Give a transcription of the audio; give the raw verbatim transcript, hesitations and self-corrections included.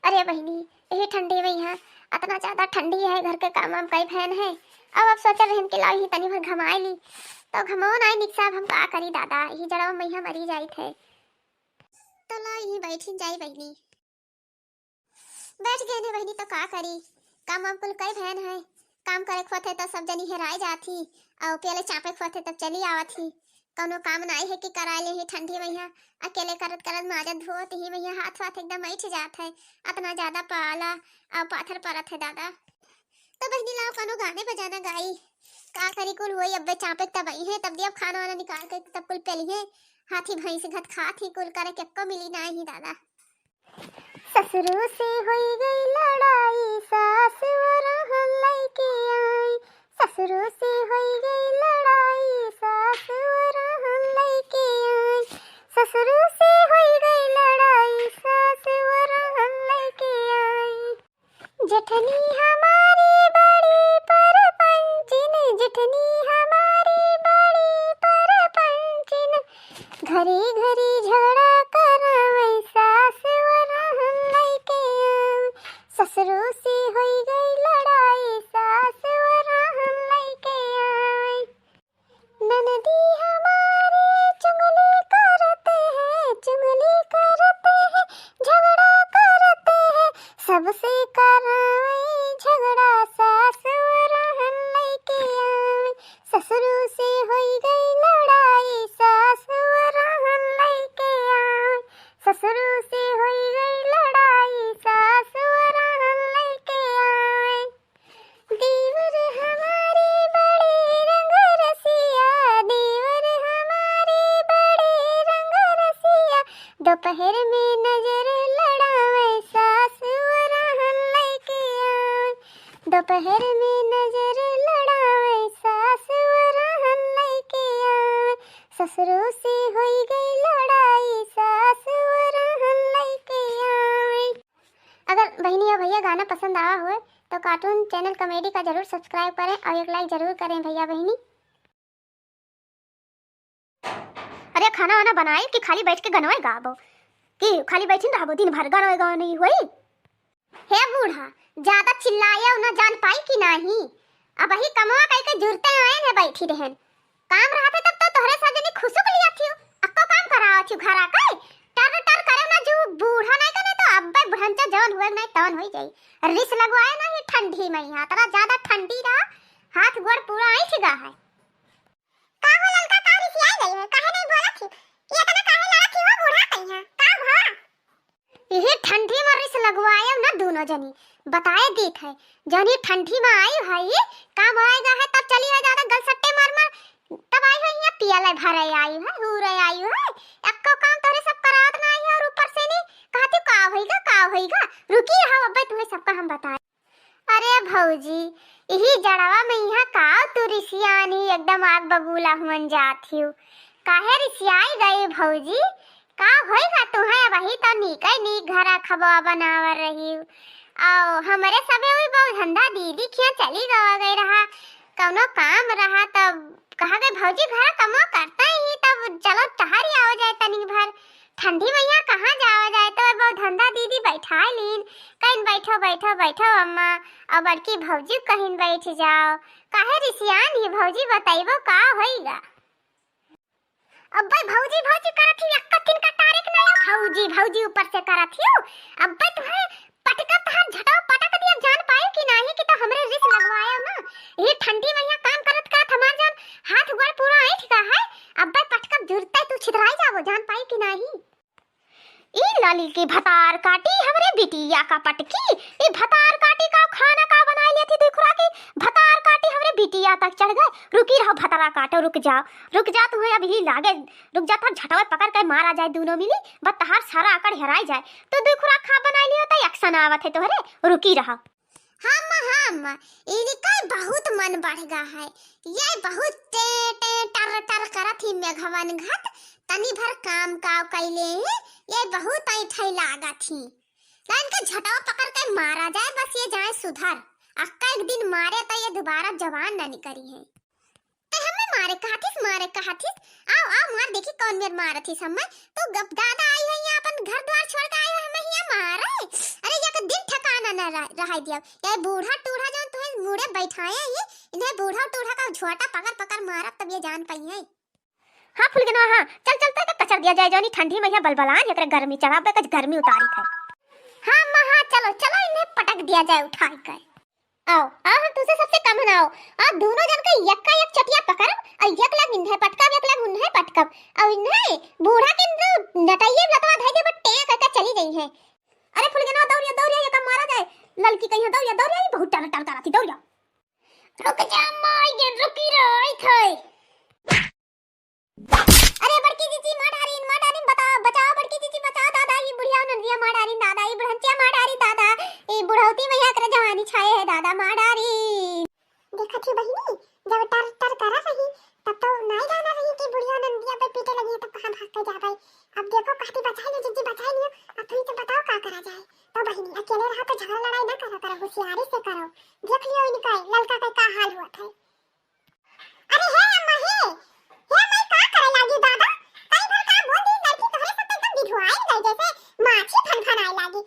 अरे बहिनी, यही ठंडी में यहाँ अतना ज्यादा ठंडी है, घर के काम वाम कई भयन है। अब, अब सोचल रहन कि लाओ यही तनी भर घमाए ली, तो घमो नाई निकसा। अब हम का करी दादा, यही जड़वा में यहाँ मरी जाइत है। तो ला यही बैठी जाई बहिनी। बैठ गए ने बहिनी, तो का करी, काम वाम कुल कई भयन है। काम करे खोते तो सब जनी हेराए जात ही, और पेले चापे खोते तब चली आवत ही। कौनो काम नाई है कि कराए ले ही ठंडी में यहाँ अकेले करत करत माजत धोत ही में यहाँ हाथ वाथ एकदम ऐठ जात है। अतना ज्यादा पाला और पाथर परत है दादा। तो बहिनी लाओ कौनो गाने बजाना गाई, का करी कुल वही अब्बे चापे तब आई है, तब दिया खाना वाना निकाल के तब कुल पेली है। हाथी भैंस घत खात ही कुल करे के एक्को मिली नाई ही दादा। ससुरो से होई गई लड़ाई, सास वरहन लइके आई। ससुरो से होई गई लड़ाई, सास वरहन लइके आई। ससुरो से होई गई लड़ाई, सास वरहन लइके आई। जेठनी हमारी बड़ी परपंचिन, जेठनी हमारी बड़ी परपंचिन, घरी घरी झगड़ा करावे, सास वरहन लइके आवे। ससुरो से होई गई लड़ाई, सास वरहन लइके आवे। ननदी हमारी चुगली करते हैं, चुगली करते हैं, झगड़ा करते हैं, सबसे करावे झगड़ा, सास वरहन लइके आवे। ससुरो से होई गई लड़ाई, सास वरहन लइके आवे। ससुरो से होई गई लड़ाई, सास वरहन लइके आवे। देवर हमारे बड़े रंग रसिया, देवर हमारे बड़े रंग रसिया, दोपहर में नजर लड़ावे, सास वरहन लइके आवे। दोपहर में नजर लड़ावे, सास वरहन लइके आवे। ससुरो से होई गई लड़ाई, सास वरहन लइके आवे। अगर बहिनी और भैया गाना पसंद आवा होए तो कार्टून चैनल कॉमेडी का जरूर सब्सक्राइब करें और एक लाइक जरूर करें भैया बहिनी। अरे खाना वाना बनाए कि खाली बैठ के गनवे गाबो, कि खाली बैठिन रहबो दिन भर गनवे गाओ नहीं हुई। हे बूढ़ा, ज्यादा चिल्लाए ना जान पाई कि नाही? अब ही कमवा कई के जुरते आए ने बैठी रहन। काम रहते तब तो तोहरे सब जनी खुसुक लिया थियो। अक्को काम करावा थियो घरा के। टर टर करे ना जो बूढ़ा नहीं कने तो अब्बे बुढ़ंचा जवन हुए नहीं तवन होई जाई। रिस लगवाए ना ही ठंडी में यहाँ, तरा ज्यादा ठंडी रहा, हाथ गोड़ पूरा ऐंठ गा है। का हो ललका, का रिसियाई गई है? काहे नहीं बोलत ही? ये इतना काहे लड़त ही हो बूढ़ा कहीं है? का भवा? यही ठंडी में रिस लगवाए ना दोनों जनी। बताए दीत है, जनी ठंडी में आई है, काम आएगा है तब चली है ज्यादा गलसट्टे मार मार, तब आई है यहाँ पियले भरे आई है, हूरे आई है। एक्को काम तोहरे सब करात ना आई है और ऊपर से नहीं कहती का होइगा, का होइगा। रुकी रहो अब्बे तुम्हें सबका हम बताए। अरे भौजी, इही जड़वा में इहाँ का तू रिसियानी एकदम आग बबूला हुअन जात हिउ। काहे रिसियाई गई भौजी? का होइगा तुहें? वही तो नीके नीक घरा खबवा बनावर रही। आओ, हमरे सबे वही बहु धंधा दीदी खिया चली गवा गई रहा, कौनो काम रहा तब कहा गए भौजी घरा कमवा करता ही तब चलो टहरी आओ जाए तनी भर। ठंडी में यहाँ कहाँ जावा जाए, तो वो धंधा दीदी बैठाए लीन, कहिन बैठो, बैठो, बैठो अम्मा, और बड़की भौजी कहिन बैठ जाओ। काहे रिसियान ही भौजी, बतैबो का होइगा? अब्बे भौजी, भौजी करत ही, एक्का तिनका तारीख नहीं हो, भौजी, भौजी ऊपर से करत ही हो। अब्बे तुम्हें पटकब तहार झटवा पटक दिया, जान पाए कि नाही कि तो हमरे रिस लगवाए ना। ये ठंडी में यहाँ काम करत करत हमार जान हाथ गोड़ पूरा ऐंठ गा है। अब्बे पटकब जुरते तू छितराई जाबो, जान पाए कि नाही। ई लाली की भतार काटी हमरे बिटिया का पटकी, ई भतार काटी का खाना का बनाए लिया थी दुखरा की, भतार काटी हमरे बिटिया तक चढ़ गए। रुकी रहो भतरा काटो, रुक जाओ, रुक जा, तुम्हें अभी लागे, रुक जा, तोर झटवे पकड़ के मारा जाए दोनों मिली, बस तहार सारा आकड़ हेराई जाए। तो दुखरा खा बनाए लियो तो एक्शन आवत है तोहरे, रुकी रहो। हम, हम, इनका बहुत मन बढ़ गा है, ये बहुत टे, टे, टर, टर करत ही मेघवन घट, तनी भर काम काव कैले ही, ये बहुत ऐठे लागत ही। ना इनके झटवा पकड़ के मारा जाए, बस ये जाए सुधर। अक्का एक दिन मारे तो ये दोबारा जबान ना निकरी है। ते हमें मारे कहथिस, मारे कहथिस, आओ, आओ, मार देखी कौन मेर मारत हिस हमें। तो गप दादा आई है यहाँ अपन घर द्वार छोड़ के आई है हमें यहाँ मारे। अरे या के रह-, रहाई दिया। ये बूढ़ा टूढ़ा जो तुहे मुड़े बैठाए ही, इन्हें बूढ़ा टूढ़ा का झोटा पकड़ पकड़ मारब, तब ये जान पाई है। हाँ फुलगेनवा, हाँ, चल चल, तो एका कचर दिया जाए, जौनी ठंडी में यहाँ बलबलान, एकरे गर्मी चढ़ाबे, कुछ गर्मी उतारी थे। हाँ अम्मा, हाँ, चलो चलो, इन्हें पटक दिया जाए उठाई के। आओ आओ, हम तुसे सबसे कम है ना, आओ। आ दोनों जन के यक्का एक चटिया पकड़ब, और एक लाग इन्हें पटकब, एक लाग उन्हें पटकब, और इन्हें बूढ़ा के इन्हें नटइये लतवा धइ देबे, टें करके चली गई है। अरे फुलगेनवा, दौड़िया दौड़िया, एका मारा जाए, ललकी कहिया, दौड़िया दौड़िया, ये बहुत टर टर करती, दौड़िया। रुक जा माई गे, रुकी रही थे। अरे बड़की जीजी, मार डारिन, मार डारिन, बताओ, बचाओ बड़की जीजी, बचाओ दादा, ई बुढ़िया नंदिया मार डारिन दादा, ई बुढ़ंचिया मार डारिन दादा, ई बुढ़ौती में एकरे जवानी छाए है दादा, मार डारिन। देखत ही बहिनी, जब टर टर करा रही, तब तो नाई जाना रही कि बुढ़िया नंदिया पे पीटे लगी है, तब कहाँ भाग के जाबे। अब देखो, कहती बचाई लियो जीजी, बचाई लियो, अब तुम तो बताओ का करा जाए। तो बहिनी, अकेले रहा तो झगड़ा लड़ाई ना करा करो, होशियारी से करो। देख लियो इनका, ललका के का हाल हुआ था। अरे हे अम्मा हे, हे माई का करे लागी दादा? कई भर का बोल दी लड़की तोहरे साथे एकदम बिधुआई गई जैसे माछी फनफनाए लागी।